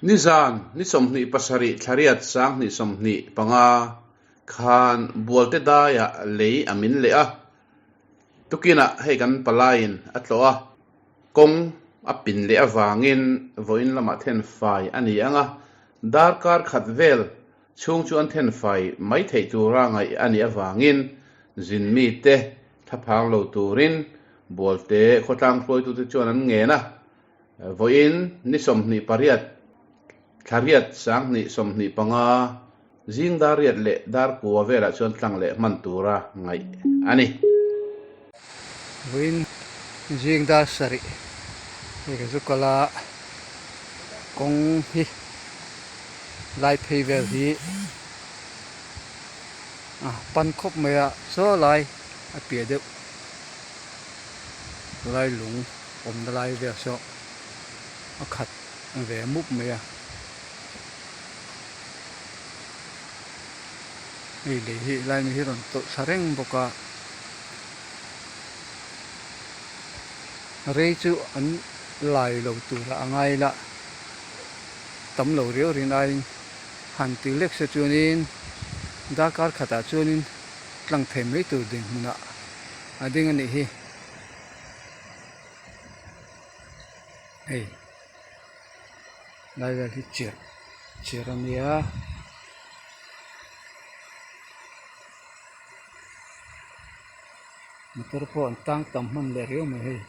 Nizan ni 27 thlariat 2025 khan Bualte daiah lei a min leh a, tukinah hei kan palaiin a tlawh a, kawng a pin leh avangin vawiin lamah thenfai a ni ang a, darkar khat vel chhung chu an thenfai mai theih tura ngaih a nih avangin zin mite thlaphang lo turin Bualte khawtlang hruaitute chuan an ngen a. Vawiin ni 28, thlariat 2025, zing dar riat leh dar kua velah chuan tlang leh hman tura ngaih a ni. Vawiin zing dar sarih hei ka zu kal a, kawng hi lai phei vel hi a pan khawp mai a, chaw lai a piah deuh lai lung. Awmna lai vel saw a khat ve mup mai a, hei lei hi lai mi hi rawn tawlh thla reng bawk a, rei chu an lai lo tur a ngai la, tam lo riau rin aiin han ti lek se chuanin darkar khatah chuanin tlang thei mai tur dinhmunah a ding a nih hi. Hei lai vel hi chirh chirh a nia motor pawh an tang tam hman leh riau mai hei.